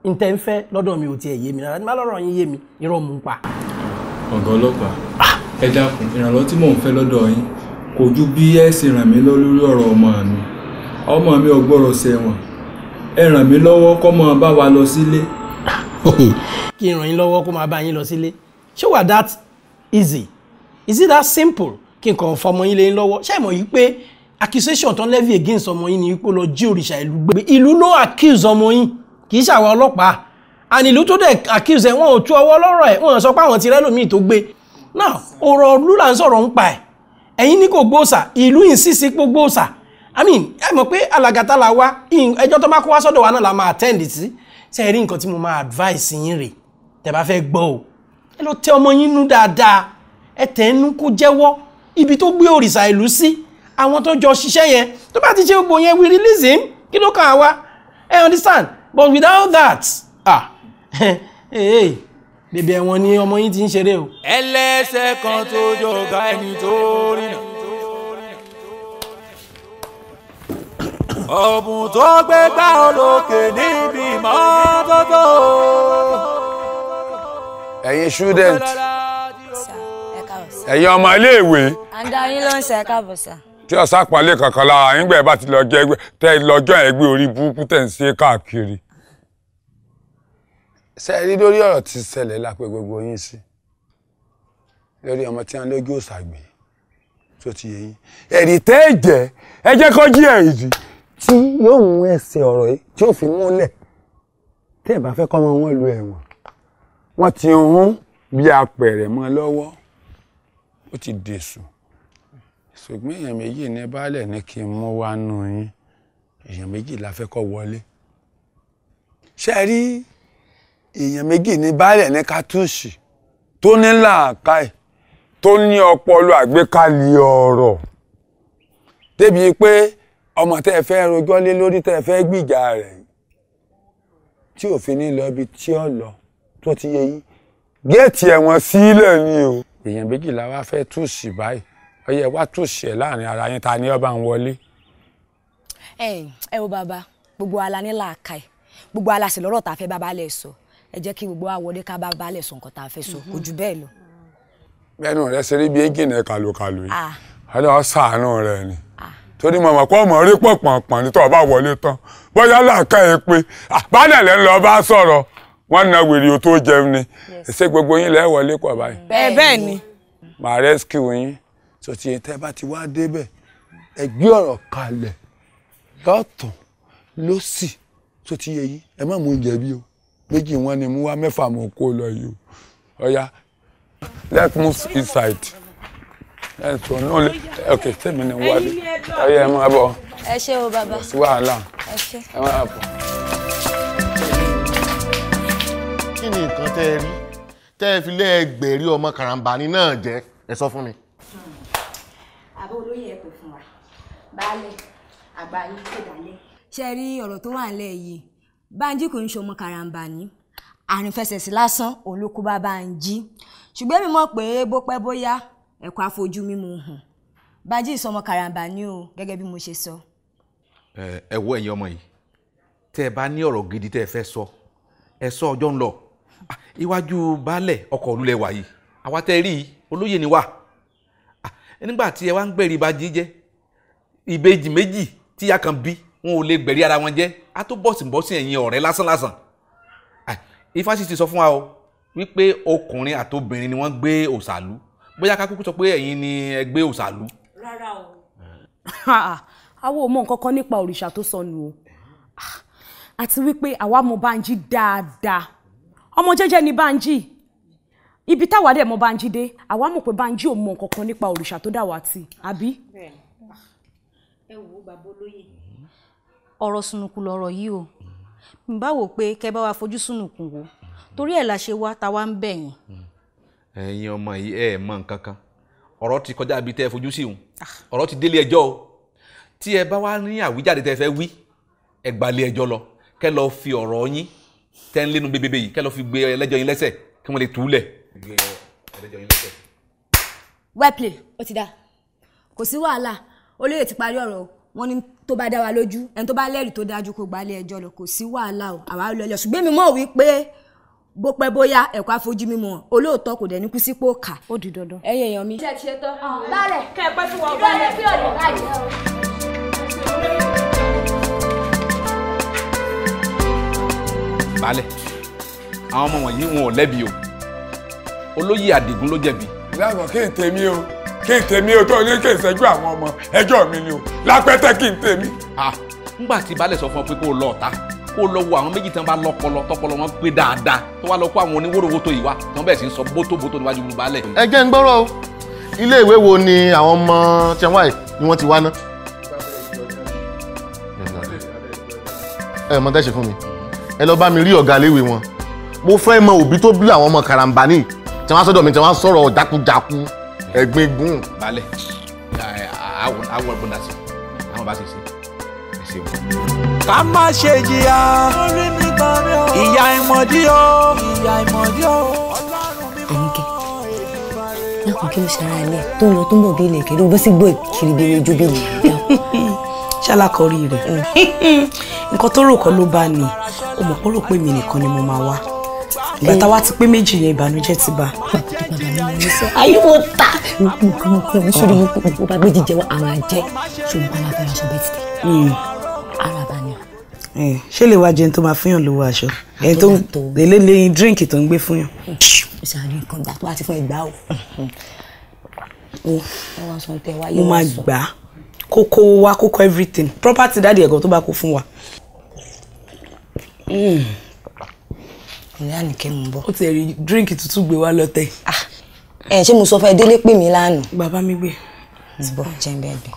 Ntẹ́ ń fẹ́ lọ́dọ̀ mi ò tiẹ̀ yé mi rárá, má lọ́rọ̀ yín yé mi, irọ́ mú un pa. Ọ̀gá ọlọ́pàá, ẹ dákun, ìrànlọ́wọ́ tí mò ń fẹ́ lọ́dọ̀ yín kò ju bí ẹ ṣe ràn mí lọ́wọ́ lórí ọ̀rọ̀ ọmọ mi. Ọmọ mi ò gbọ́dọ̀ ṣẹ̀wọ̀n, ẹ ràn mí lọ́wọ́ kó máa bá wa lọ sílé. Kí n ràn yín lọ́wọ́ kó máa bá yín lọ sílé? Ṣé wà that easy? Is it that simple? Kí n kàn fọmọ yín lé yín lọ́wọ́? Ṣé ẹ mọ̀ yìí pé accusation tó ń levy against ọmọ yín ni wípé ó lọ jí òrìṣà ìlú gbé? Ìlú ló accuse ọmọ yín, kì í ṣàwọn ọlọ́pàá. And ìlú tó dẹ̀ accuse ẹ̀, wọn ò tú ọwọ́ lọ́rọ̀ ẹ̀, wọn sọ pé àwọn ti rẹ́lòmíì tó gbé. Now ọ̀rọ̀ ìlú là ń sọ̀rọ̀ ń pa ẹ̀. Ẹ̀yin ní kò gbóòsà, ìlú insist pé gbóòsà. I mean, ẹ mọ̀ pé alàgàtà la wá, ẹjọ́ tó bá kó wá sọ́dọ̀ wa náà la máa attend sí. Ṣé ẹ rí nǹkan tí mo máa advice yín rè? Tẹ́ bá fẹ́ gbọ́ o, ẹ lọ tẹ ọmọ yín nú dáadáa, ẹ tẹ̀ ẹ́ nú kó jẹ́wọ́ ibi tó gbé òrìṣà ìlú sí, àwọn tó jọ ṣiṣẹ́ yẹn. Tó bá ti ṣe gbogbo yẹn, we release him. Kí ló kàn á wá? Ẹ understand? But without that, ah, hey, bèbè ẹ̀wọ̀n ni ọmọ yín ti ń ṣeré o. Ẹlẹ́sẹ̀ kan tó jọ̀gá ẹni tó rìnà. Ọ̀bùn tó gbé gbá olókè níbi ìmọ́tótó. Ẹ̀yin student, ẹ̀yin ọmọ iléèwé. Àǹdá yín ló ń ṣe, ẹ káàbọ̀ sà. Tí ọ̀sán àpọ́nlé kankan lára yín gbẹ̀ bá ti lọ jẹ́ tẹ́ lọ́jọ́ ẹgbẹ́ orí burúkú tẹ̀ ń ṣe káàkiri. Ṣé ẹ rí lórí ọ̀rọ̀ tí ṣẹlẹ̀ lápẹ́ gbogbo yín sí? Lórí ọmọ tí wọ́n lójú òṣàgbé tó ti yé yín. Ẹ̀rí tẹ́ ẹ jẹ́, ẹ jẹ́ kó jí ẹ̀rí tí yóò mú ẹsẹ̀ ọ̀rọ̀ yìí tí yóò fi múlẹ̀. Tẹ́ ẹ bá fẹ́ kọ́ ọmọ wọn lu ẹ̀wọ̀n, wọ́n ti hún bí apẹ̀rẹ̀ mọ́ lọ́wọ́, ó ti dèṣù. Ṣùgbọ́n èèyàn méjì ní baálẹ̀ ní kí n mú wá nù yín, èèyàn méjì la fẹ́ kó wọlé. Ṣé ẹ rí èèyàn méjì ní baálẹ̀ ní kátúùsì tó ní làákàyè, tó ní ọpọlọ àgbékalẹ̀ ọ̀rọ̀, débi pé ọmọ tẹ́ ẹ fẹ́ rojọ́ lé lórí, tẹ́ ẹ fẹ́ gbìjà rẹ̀ tí òfin ní lọ ibi tí ó lọ, tó ti yé yín, géètì ẹ̀wọ̀n sílẹ̀ ni o. Èèyàn méjì la wá fẹ́ túùsì báyìí, ó yẹ wá túùsì ẹ̀ láàrin ara yín, ta ni ó bá ń wọlé. Ẹ wo bàbá, gbogbo wa la ní làákàyè, gbogbo wa la sì lọ́rọ̀ tá a fẹ́ bá baálẹ̀ sọ. Ẹ jẹ́ kí gbogbo wa wọlé ká bá baálẹ̀ sọ nǹkan tá a fẹ́ sọ, kò jù bẹ́ẹ̀ lọ. Bẹ́ẹ̀ni rẹ ṣe rí bí ẹ́ńgìnì kàlùkàlù yìí, ọlọ́wọ́ ṣàánú rẹ ni, torí mọ̀mọ́ kó mọ̀ rí pọ̀pọ̀pọ̀ ní tó o bá wọlé tán, bóyá làákàyè pé baálẹ̀ lẹ́ ń lọ bá sọ̀rọ̀, wọ́n na wèrè o tó jẹun ni. Ṣé gbogbo yín lẹ́ wọlé pọ̀ báyìí? Bẹ́ẹ̀ ni. Màá rescue yín. Tó ti tẹ́ bá ti wá débẹ̀, ẹ gbé ọ̀rọ̀ kalẹ̀ lọ́tún lọ́sì, tó ti yé yín, ẹ má mú oúnjẹ bí o. Méjì wọn ni mú wá, mẹ́fà mú kó lọ yìí o. Ọ̀ya, let's move inside. Let's go. No, okay, tell me now what. Ọ̀ya, ẹ máa bọ̀. Ẹ ṣé o bàbá. Kò sí wàhálà. Ẹ ṣé. Ẹ máa bọ̀. Kí ni nǹkan tẹ́ ẹ rí tẹ́ ẹ fi lẹ́ẹ̀gbẹ̀rí ọmọ karambani náà jẹ́? Ẹ sọ fún mi. Àbá olóyè ẹ pè fún wa, baálẹ̀ àgbà yín kò dálẹ̀. Ṣé rí ọ̀rọ̀ tó wà nílẹ̀ yìí? Bánjí kò ń ṣọmọ karambani, àrùnfẹsẹ̀sí lásán òun ló kó bá Bánjí. Ṣùgbọ́n mi mọ̀ pé bó pẹ́ bóyá ẹ̀kọ́ àfojú mímu hàn. Bánjí ìsọmọ karambani o, gẹ́gẹ́ bí mo ṣe sọ. Ẹ wo ẹ̀yin ọmọ yìí, tẹ́ ẹ bá ní ọ̀rọ̀ gidi tẹ́ ẹ fẹ́ sọ, ẹ sọ, ọjọ́ ń lọ. Iwájú baálẹ̀ ọkọ̀ olúlẹ̀ wà yìí, àwa tẹ́ rí olóyè ni wà. Nígbà tí ẹ wá ń gbẹ̀rí Bánjí jẹ́, ìbejì méjì tí ya kan bí, wọn ò lè gbẹ̀rí ara wọn jẹ́, á tó bọ̀sìnbọ̀sìn ẹ̀yin ọ̀rẹ́ lásán lásán. Ifá sì ti sọ fún wa o wípé ọkùnrin àtobìnrin ni wọ́n gbé òṣàlú, bóyá ká kúkú sọ pé ẹ̀yin ni ẹ gbé òṣàlú. Rárá o, àwa ò mọ nǹkan kan nípa òrìṣà tó sọnù o, àti wípé àwa mọ Bánjí dáadáa, ọmọ jẹ́jẹ́ ni Bánjí. Ibi táwa dẹ̀ mọ Bánjí dé, àwa mọ̀ pé Bánjí ò mọ nǹkan kan nípa òrìṣà tó dàwátì, àbí. Ẹ wo bàbá olóyè, ọ̀rọ̀ sunùkùn lọ̀rọ̀ yìí o. N bá wò pé kẹ́ bá wa fojú sunùkùn wò, torí ẹ̀ la ṣe wá ta wá ń bẹ̀ yín. Ẹ̀yin ọmọ yìí, ẹ mọ nǹkan kan, ọ̀rọ̀ ti kọjá ibi tẹ́ ẹ fojú sí òun, ọ̀rọ̀ ti délé ẹjọ́ o. Tí ẹ bá wá ní àwíjàde tẹ́ ẹ fẹ́ wí, ẹ gbalé ẹjọ́ lọ, kẹ́ lọ fi ọ̀rọ̀ yín tẹ́ ń lénu bébébé yìí, kẹ́ lọ fi gbé ẹlẹ́jọ́ yín lẹ́sẹ̀ kí wọ́n lè tú lẹ̀. Well play, ó ti dá, kò sí wàhálà. Olóyè ti parí ọ̀rọ̀ o, wọ́n ní tó bá dá wa lójú, ẹni tó bá lẹ́rìí tó dájú kó gbalé ẹjọ́ lọ, kò sí wàhálà o, àwa lọ lọ. Ṣùgbọ́n mi mọ̀ wípé bó pẹ́ bóyá ẹ̀kọ́ àfojú mímọ́ olóòótọ́ kò dẹ̀ ní kú sípò kà. Ó di dandan. Ẹ̀yin èèyàn mi. Ṣé ẹ ti ṣe tán? Bálẹ̀ kẹ́ ẹ pẹ́ fún wa. Bálẹ̀ bí ọ̀dọ̀ bàjẹ́ o. Baálẹ̀, àwọn ọmọ wọ̀nyí wọn ò lẹ́bi o, olóyè Àdìgún ló jẹ̀bi. Láwọn kí n tèmi o, kí n tèmi o, tó ní kí n ṣẹ́jú àwọn ọmọ ẹjọ́ mi ni o, lápẹ́tẹ́ kí n tèmi. Ńgbà tí baálẹ̀ sọ fún ọ pé kó o lọ ọ̀tá, kó o lọ wo àwọn méjì tí wọ́n bá lọ́pọlọ tọpọlọ wọn pé dáadáa, tó wá lọ kó àwọn oníwòròwòtò yìí wá tí wọ́n bẹ̀rẹ̀ sí ń sọ bótóbótó níwájú baálẹ̀. Ẹ jẹ́ ń gbọ́rọ̀ o, ilé ìwé wo ni àwọn ọmọ tí wọ́n wà yìí ni wọ́n ti wá ná? Ẹ mọ tẹ́ ṣe fún mi, ẹ lọ bá mi rí ọ̀gá iléèwé wọn. Mo fẹ́ mọ òbí tó bí àwọn ọmọ karambani tí wọ́n sọ́dọ̀ mi, tí wọ́n sọ̀rọ̀ jákujáku ẹ̀gbin gùn. Baálẹ̀, àwọn ọgbọ́n dà sí àwọn bá ṣe ṣe ẹ ṣeun. Ká má ṣe jìyà ìyà ìmọ̀dí o, ìyà ìmọ̀dí o. Àníkẹ́, dákun, kí ló ṣe ara ilé tó ń lọ tó ń bọ̀ bí ilẹ̀ kiri bó sì gbọ́ kiri bí ojú bí ilẹ̀? Ṣálákọrí rẹ̀ nǹkan tó rò kọ́ ló bá ní o mọ̀ kó rò pé mi nìkan ni mo máa wá. Ìgbà táwa ti pé méjì yẹn, ìbànújẹ́ ti bá. Ayé wo ta nǹkan sórí mo bá gbé jíjẹ wa àwọn àjẹ ṣùgbọ́n bá fẹ́ aṣọ bẹ́ẹ̀ ti tẹ̀ ara bá ní. Ṣé lè wá jẹun tó máa fúnyàn lówó aṣọ ẹ tó lè lè díríǹkì tó ń gbé fúnyàn. Ṣàánú nǹkan gbà tó bá ti fún ẹgbàá o. Mo máa gbà á kókó wa, kókó everything, property dáàdi ẹ̀gọ́ tó bá kó fún wa. Ìyá nìkẹ́ mú bọ̀. Ó ti rí díríǹkì tútù gbé wá lọ́tẹ̀. Ẹ ṣé mo sọ fún ẹ, Délé pè mí lánàá. Bàbá mi gbé. Ti bọ̀ jẹ́ ń bẹ́ẹ̀ bẹ́ẹ̀.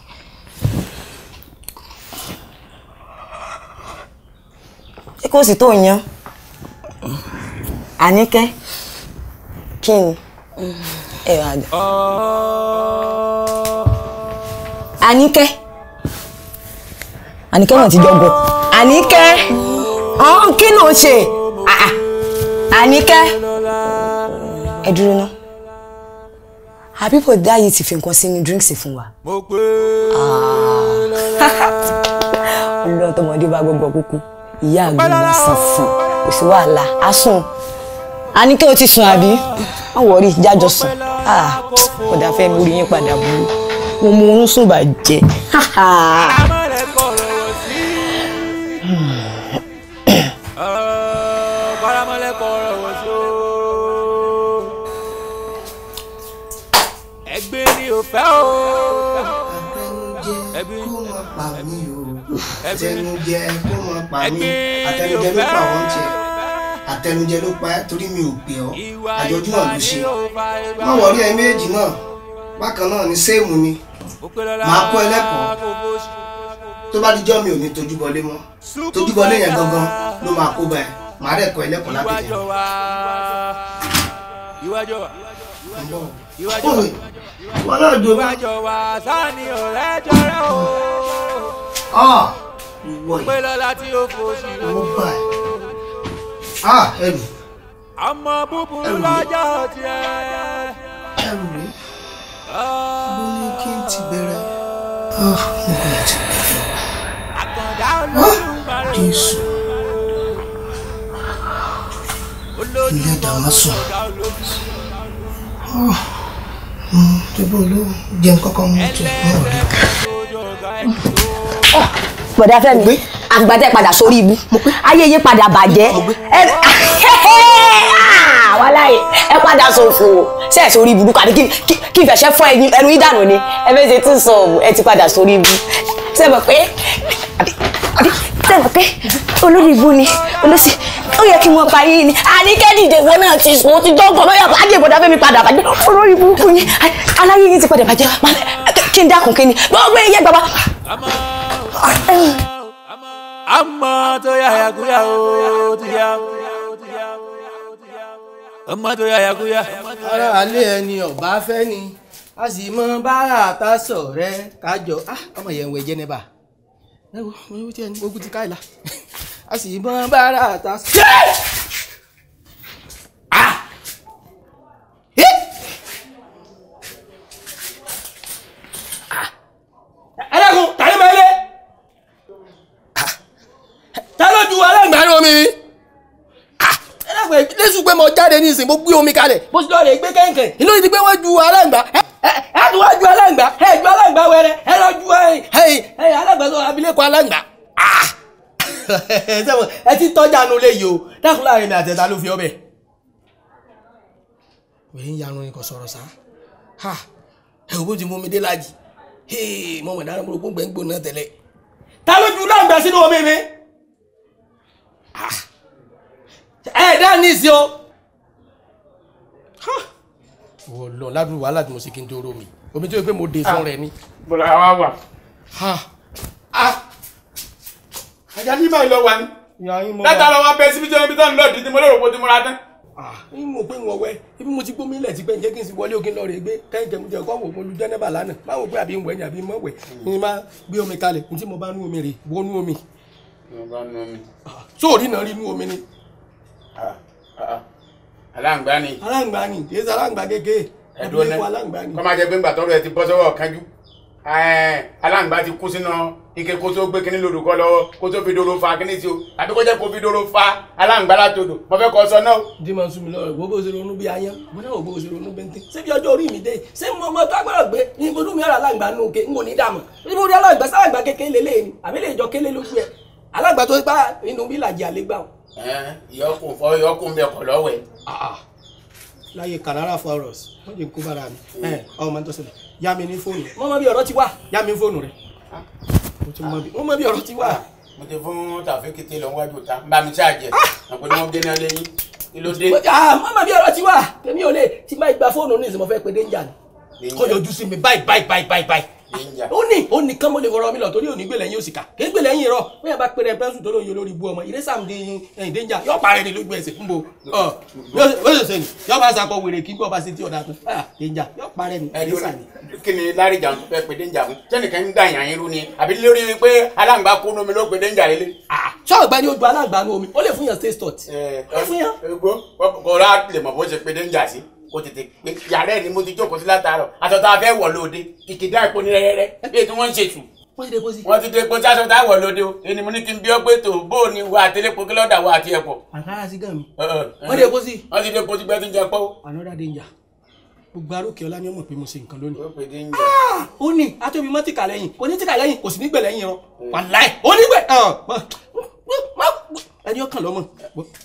Ṣé kò sì tó yan? Àníkẹ́, kí ni? Ẹ wà gbà. Àníkẹ́, Àníkẹ́ náà ti jọgbọ́. Àníkẹ́, ọ̀hún kí ló ń ṣe? Àníkẹ́, ẹ dúró ná. Àbí bọ̀dá yìí ti fi nǹkan sínú drinks fún wa? Olúwa, tọmọdé bá gbọ́gbọ́ kúkú, ìyá àgbẹ̀ máa sàn fún, kò sí wàhálà, á sùn. Àníkẹ́, o ti sùn àbí? Má wọrí, jájọ sùn. Bọ̀dá fẹ́ mi orí yín padà burú. Mo mú oorun sùn bàjẹ́. Ẹgbẹ́ ni ò fẹ́ o. Àtẹnujẹ kó má pa mí o, àtẹnujẹ kó má pa mí. Àtẹnujẹ ló pa wọ́n jẹ, àtẹnujẹ ló pa ẹ́, torí mi ò pè ọ́, àjọjú náà ló ṣe. Má wọrí, ẹ méjì náà bákan náà ni, séèmù ni. Màá kọ́ ẹ lẹ́kọ̀ọ́ tó bá dijọ́ mi ò ní tojúbọlé mọ́. Tojúbọlé yẹn gangan ló máa kó bá ẹ. Màá rẹ̀ kọ́ ẹ lẹ́kọ̀ọ́ láti jẹ. Wọn náà dùn. Ah, ìwọ yìí, mo bá ẹ. Ah, ẹrù. Ọmọ búburú lọ́jọ́ tiẹ̀. Ẹrù rèé, bó ní kí n ti bẹ̀rẹ̀? Ah, mo kò ti bẹ̀rẹ̀. Ah, Jésù, ilé ẹ̀dá sùn. Tó bó ló jẹun kọ́kọ́ mú jẹ mọ́ rí. Bọ̀dá Fẹ́mi, àgbà tẹ́ padà sórí ibú, ayé yín padà bàjẹ́. Wàláhì ẹ padà sòfò ṣe ẹ̀ sórí ibùdó àbí kí ìfẹ̀ṣẹ́ fọ́ ẹnu yín dànù ni ẹ fẹ́ ṣe tún sọ ẹ ti padà sórí ibù. Ṣé mọ̀ pé ṣé mọ̀ pé olórí ibù ni olóṣì ó yẹ kí wọ́n parí ni àníkẹ́ dìde ìwọ náà ti sùn ó ti dọ́gbọ̀n lọ́yà bá dé ìbọ̀dá fẹ́mi padà bàjẹ́ olórí burúkú ni aláyé yín ti padà bàjẹ́ kí n dákun kí ni gbogbo ẹ̀yẹ bàbá. Àmọ́ tó yà yàgúyà ó ti yá. Ọmọ tó yà yàgúyà. Ara alẹ́ ẹni ọ̀bá fẹ́ ni a sì mọ bára ta sọ̀rẹ́ kájọ ọmọ yẹn ń wẹ jẹ́nẹ́bà ẹ wo mo ti ẹni ogun ti káìlà a sì mọ bára ta sọ̀rẹ́. Ẹlẹ́kùn tàbí máa lé ta ló ju aláǹgbá ní omi mi ẹlẹ́kùn lẹ́sùn pé mo jáde ní ìsìn mo gbé omi kalẹ̀ mo sì lọ rè gbé kẹ̀kẹ́ inú ti pé wọ́n ju aláǹgbá ẹ tún wá ju aláǹgbá ẹ ju aláǹgbá wẹrẹ ẹ lọ ju ẹ aláǹgbá tó abilékọ aláǹgbá ẹ ti tọ́jà nu lé yìí o dákun láàrin mi àtẹ̀ta ló fi ọbẹ̀. Wèé ń yanu ni kò sọ̀rọ̀ sá ẹ ò bó ti mú mi dé lájì mo mọ̀ dáná mo rò pé gbẹ̀ngbò náà tẹ́lẹ̀. Ta ló ju láǹgbà sínú omi mi? Ẹ dá ní ìsìn o. Wọ́n lọ ládùúgbò wàhálà tí mo ṣe kí n tó ró mi. Omi tó yẹ pé mo dé fún rẹ ni. Bọ̀dà wa wà. Àjàdí báyìí lọ wà ní. Látara wa bẹ síbi tí wọn bí tán lọ dídí mo lérò pé ó ti múra tán. Ní mo pé wọn wẹ ibi mo ti gbómi ilẹ̀ ti pẹ́ ǹjẹ́ kí n sì wọlé òkè lọ rè gbé kẹ́hìnkẹ́ mo jẹ́ kọ́ wò mo lu jẹ́nẹ́bà lánàá má wò pé àbí ń wẹ̀ ni àbí mọ̀ wẹ̀ ni má gbé omi kalẹ̀ ní tí mo bá nú omi rè wọ́n nú omi. Mo bá nú omi. Sóòrí náà rí nú omi ni. Aláǹgbá ni. Aláǹgbá ni kì í ṣe aláǹgbá kékeré. Ẹ̀dùn ọ̀nà kọ́ máa jẹ pé ńgbà tọ́rọ ẹ ti bọ́ sọ́wọ́ kánjú aláǹgbá ti kú sínú ike kó tó gbé kínní lòdù kọ́ lọ́wọ́ kó tó fi dòrò fa kínní sí o àbí kó jẹ́ kó fi dòrò fa aláǹgbá látòdò mo fẹ́ kọ́ sọ náà. Ǹjẹ́ máa ń sún mi lọ́rọ̀ bó bó ṣe ronú bí ayán mo náà bó ṣe ronú bẹ́ntẹ́ ṣé bí ọjọ́ orí mi dé ṣé mo mọ tó agbára gbé ní ibodú mi ọ̀rọ̀ aláǹgbá nù ké n kò ní dààmú níbo rí aláǹgbá sáláǹgbá kékeré lélẹ̀ ni àbí lè jọ kélé lójú ẹ aláǹgbá tó bá inú bí làjì àlégbà o. Ìyọkùn fọ ìyọkùn bẹ kọ lọ́wọ́ ẹ. Láyé kàràrà fọrọs wọn jẹ kó bára mi ọmọ máa ń tọ́sílẹ̀ yá mi ní fóònù mo mọ bí ọ̀rọ̀ ti wà yá mi ní fóònù rẹ mo mọ bí ọ̀rọ̀ ti wà. Mo ti fún Tàfíkì tí lọ wájú ta bá mi ṣáàjẹ àpò ni wọn gé náà lẹ́yìn kí ló dé. Mo mọ bí ọ̀rọ̀ ti wà tèmi ò lè tí máa gba fóònù ní ìsìn mo fẹ́ pe danger ni kó yọjú sí mi báyìí báyìí báyìí báyìí báyìí. Ó ní kán mo lè wọ̀rọ̀ mi lọ torí òní gbèlè yín òsìkà kì í gbèlè yín rọ bóyá bá pèrè pẹ́ńsù tó lóye lórí ibú ọmọ ìrẹsà ń di danger yọ parẹ́ ni lójú ẹsẹ̀ ń bo yóò ṣe ni yọ bá sakọ wèrè kí bọ́ bá ṣe tí ọ̀dà tó danger yọ parẹ́ ni ìrẹsà ni. Kí ni Lárìjà ń fẹ́ pe danger fún sẹ́nìkan ń dà yàn yín rú ni àbí lórí pé aláǹgbá kó nomi ló pe danger lélẹ̀. Sọ́ọ̀gbá ni ó ju aláǹgbá nu omi ó lè fún yàn stay stot. Kò rà lè mọ̀ bó ṣe pe danger sí kò tètè pé yàrá ẹ̀ ni mo ti jókòó sí látàárọ̀ aṣọ tá a fẹ́ wọ̀ lóde kìkìdá ìpò ní rẹ́rẹ́rẹ́ bí ètò wọn ń ṣe tù. Wọ́n ti dé epo sí aṣọ tá a wọ̀ lóde o èyí ni mo ní kí n bí ọ pé tó bó o ní wa àtẹlẹ́pọ̀ kí lọ́dà wa àti ẹ̀pọ̀. Àkàrà sí gàn mi. Wọ́n dé epo sí. Wọ́n ti dé epo sí gbẹ́ tí ń jẹ pọ́. Another danger gbogbo arókè ọlá ni ó mọ̀ pé mo ṣe nǹkan lónìí. Ó pe danger. Ó ní atóbi mọ́ tìkà lẹ́yìn kò ní tìkà lẹ́yìn kò sì ní gbẹ̀ lẹ́yìn rọ wàláì ó ní gbẹ̀ ẹni ọkàn lọmọ.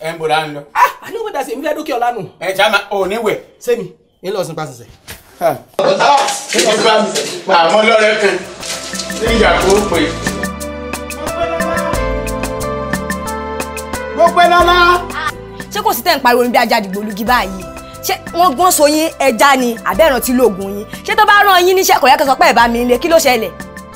Ẹ ń bọ̀dá ń lọ. Àní òun dàsí èmi fẹ́ dókè ọ̀la nù. Ẹ ṣá máa ò ní wẹ̀. Sẹ́mi ń lọ sin pasẹ̀sẹ̀. Àmọ́ lọ́rẹ́ kan níjà kó pè. Mo pẹ́ lọ́lá. Ṣé kò sí tẹ̀ ń pariwo ní bí ajá dìgbòlugi báyìí? Ṣé wọ́n gbọ́n so yín ẹja ni àbẹ́ ìrántí lóògùn yín? Ṣé tó bá rán yín níṣẹ́ kò yẹ kó sọ pé ẹ̀ bá mi lé kí ló ṣẹlẹ̀?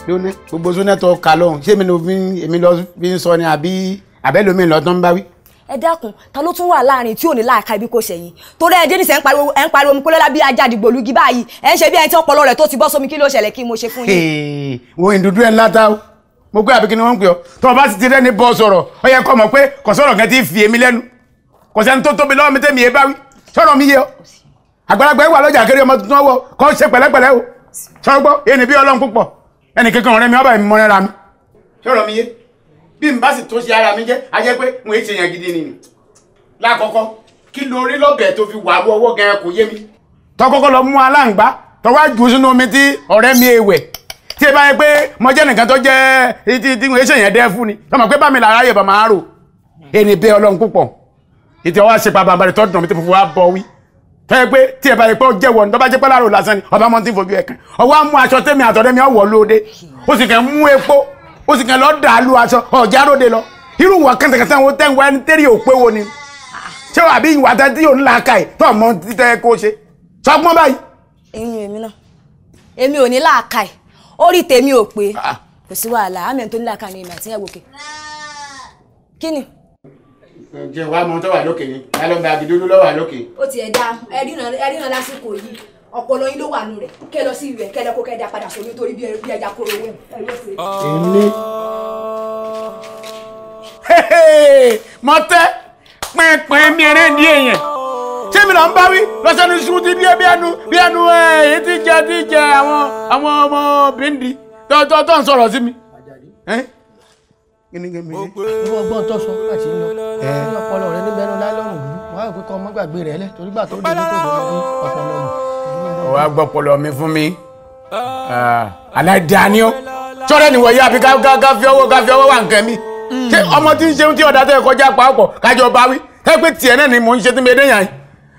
Lónìí gbogbo sónẹ́tọ̀ kà lóhùn ṣé èmi lọ fi ń sọ ni àbí àbẹ́lómi lọ tó ń bá wí. Ẹ dákun ta ló tún wà láàrin tí ò ní láàka ibi kò ṣẹ̀yìn torí ẹ dé níṣẹ́ ẹ ń pariwo omi kólẹ́lá bí ajá dìgbòlugi báyìí ẹ ń ṣe bí ẹni tí ọpọlọ rẹ̀ tó ti bọ́ sómi kí ló ṣẹlẹ̀ kí mo ṣe fún yín. Wo ìdúdú ẹ̀ ńlá ta o mo gbé àbí kí ni wọ́n ń pè ọ́ tó o bá sì ti rẹ́ni bọ́ sọ̀rọ̀ ó yẹ kó mọ̀ pé kò sọ̀rọ̀ kan tí ń fi èmi lẹ́nu kò sẹ́ni tó tóbi lọ́wọ́ mi tẹ́mi yé bá wí sọ̀rọ̀ mi yé ọ àgbàlagbà ẹ̀ wà lọ́jà kiri ọmọ tuntun ọwọ́ kọ́ ṣe pẹ̀lẹ́pẹ̀lẹ́ o sọ́gbọ́ ẹni bí Ọlọ́run púpọ̀ ẹnì kankan ọ̀rẹ́ mi ọba mi mọ́rẹ́ra mi sọ̀rọ̀ mi yé bí n bá sì tún ṣe ara mi jẹ́ a jẹ́ pé n ò ṣe yàn gidi nìyí lákọ̀ọ́kọ́ kí lórí lọ́bẹ̀ tó fi wà wọ́wọ́ gan kò yé mi. tọkọ́kọ́ lọ mú aláǹgbá tọwọ́ jù sínú omi tí ọ̀rẹ́ mi èwẹ̀ tí ẹ bá yẹ pé mo jẹ́ nìkan tó jẹ́ tí n ò ṣe yàn dẹ́ fún ni tọmọ pé bá mi làrá yẹ bá máa rò ẹni bẹ́ Ọlọ́run púpọ̀ Ìtẹ̀ wá ṣe pàbàmà rẹ̀ tọ́dún mi tó fòfò wá bọ̀ wí. Tẹ́ pé tí ẹ bá yẹ pé ó jẹ́wọ́ ní tó bá jẹ́ pé láàrò lásán ni ọba mọ́ ti fojú ẹ̀ kàn. Ọwọ́ á mú aṣọ tẹ́mi àtọ̀rẹ́ mi ọ̀wọ́ lóde. Ó sì kàn mú epo, ó sì kàn lọ dà á lu aṣọ, ọ̀já róde lọ. Irú ìwà kẹtẹkẹtẹ wo tẹ́ ń wá ẹni tẹ́rì òpé wo ni? Ṣé wàá bí ìwà tẹ́ tí yóò ń la ka ẹ̀ tó ọmọ títẹ́ kó ṣe? Sọgbọ́n báyìí. Eyín èmi náà. Èmi ò ní làákàyè. Orí tèmi ò pé. Kò sí wàhálà, àmì ẹni tó ní làákàyè ni èmi àti ìyàwó kè. Kí ni? Ǹjẹ́ wàá mọ tó wà lókè ni? Alọ́gbà àgídúdú ló wà lókè. Ó ti ẹ̀ dá ẹ̀ríran lásìkò yìí, ọpọlọ yín ló wà nù rẹ̀. Kẹ́ lọ sí ìwẹ̀, kẹ́ lọ kó kẹ́ dá padà sómi torí bí ẹja kóró owó ẹ̀. Èmi. Mọ tẹ́ pínpín mi ẹ̀rẹ́ ní èèyàn. Ṣé mi lọ ń bá wí? Lọ́sẹ̀ ní sùn ti bí ẹnu èyí tí jẹ àwọn ọmọ bíndì tó ń sọ̀rọ̀ sí mi. Ìwọ gbọ́n tó sọ láti lọ ní ọpọlọ rẹ níbẹ̀ ẹnu láìlọ́rùn dúdú wàá rò pé kọ́ ọmọ gbàgbé rẹ lẹ̀ torí gbà tó dé ní tó lọ ní ọpọlọ nù. Wàá gbọ́ ọpọlọ mi fún mi aláìdáni ó sọ́rẹ́ ni wọ̀nyí àbí ká fi ọwọ́ wà nǹkan mi. Ṣé ọmọ tí ń ṣe tí ọ̀dà tó yẹ kọjá pàápọ̀ kájọ bá wí ẹ pé tiẹ̀ náà ni mò ń ṣe tí mi dé yàn yín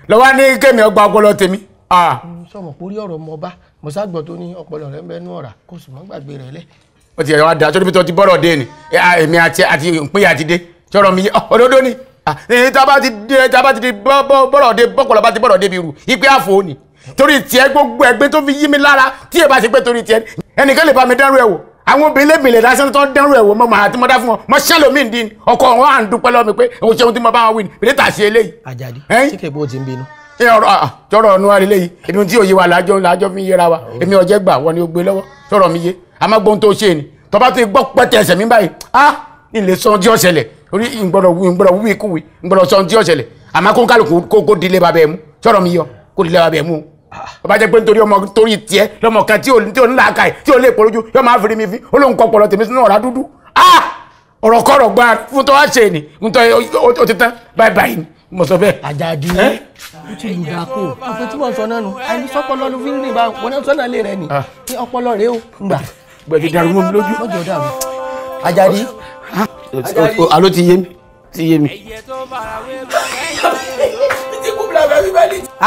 lọ́wọ́ ní kémi ọgbà ọpọlọ tèmi. Sọmọ pórí ọ̀rọ̀ mọ bá mọ̀ságbọ̀ tó ní ọpọlọ rẹ ń bẹ nú ọ̀rá kó sì mọ́ gbàgbé rẹ lẹ̀. Ó ti yẹ wá da sórí bí tó ti bọ́rọ̀ dé ni èmi àti ìpínyà ti dé sọ̀rọ̀ mi òdodo ni tá a bá ti di bọ́rọ̀ dé bọ́kọ̀lọ́ bá ti bọ́rọ̀ dé bi rù ìpè àfọ̀ ni torí tiẹ̀ gbogbo ẹgbẹ́ tó fi yí mi lára tí ẹ bá ṣe pé torí tiẹ̀ ẹnìkan lè bá mi dẹ́rù ẹ̀ wò àwọn obìnrin lébìnrin lásán tó ń dẹ́rù ẹ̀ wò mọ́ màá tí mo dá fún wọn mọ́ sẹ́lómi dín ọkọ wọn à ń dúpẹ́ lọ́wọ́ mi pé òun ṣeun tí mo bá wọn wí ni bìrì tà sí eléyìí. Àjàdí tí kèbó ti ń bínú. Ọ̀rọ̀ tọrọ ọ̀nù wa lélẹ́yìí èmi tí òye wa lájọ fi ń yẹra wa èmi ọ̀jẹ̀ gbà wọn ni ó gbé lọ́wọ́ tọrọ mi yé àmọ́ gbóhun tó ṣe ni tọba tó gbọ́ pẹ́tẹ́ ẹsẹ̀ mi báyìí ah ilé sọ tí ó ṣẹlẹ̀ orí ìgbọ́dọ̀ wíwí kúwì ìgbọ́dọ̀ sọ tí ó ṣẹlẹ̀ àmọ́ kó kálukú kó dilé babẹ́ mú sọ̀rọ̀ mi yọ kó dilé babẹ́ mú ọba jẹ́ pé nítorí ọmọ torí tiẹ̀ lọ́mọ kan tí ò ní làákàyè tí ò lè polójú yọ máa fi mi fi ó lóun kọ pọlọ tèmi sínú ọ̀rá dúdú ah ọ̀rọ̀ kọ̀rọ̀ gba fún tó wá ṣe ni nítorí ó ti tán báyìí báyìí ni mo sọ bẹ́ẹ̀. Àjàdí ó ti lù dàkó ọ̀pẹ tí mo sọ náà nù àìní sọpọlọ ló fi ń rìn bá wọn náà sọ́nà lé rẹ ni ní ọpọlọ rẹ ó ń gbà. Gbẹ̀dì dàrú mọ́ mi lójú. Mọ́jọ dàrú. Àjàdí. Alo ti yé mi ti yé mi.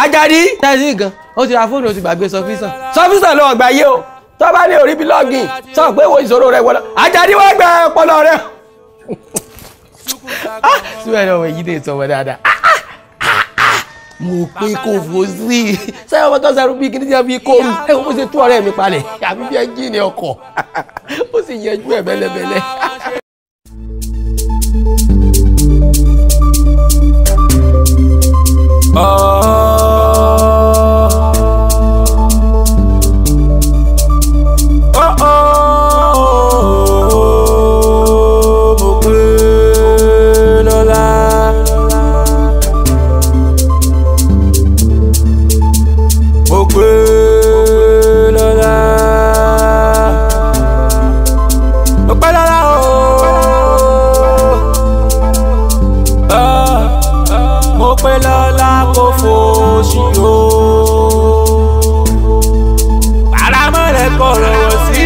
Àjàdí. Tẹ́sí nǹkan ó ti ra fóònù ó ti gbàgbé sọfísàn sọfísàn ló ọgbà yé o tó bá ní orí bí lọ́ọ̀gìn sọ pé wo ìṣòro rẹ wọlé Àjàdí wọ́n gba ọpọlọ rẹ. Síbẹ̀ náà wọ̀ èyí lè sọ wọ́n dáadáa mo pé kò fò sí i sẹ́yìn ọmọ tó sẹ́rù bí kíní tí wọ́n fi kó rù ẹ̀ wọ́n ṣe tú ọ̀rẹ́ mi palẹ̀ àbí bí ẹ́ńjìnì ọkọ̀ ó sì yẹjú ẹ̀ bẹ́lẹ́bẹ́lẹ́. Paramọ́lẹ̀ kọ̀rọ̀ wọ̀ sí.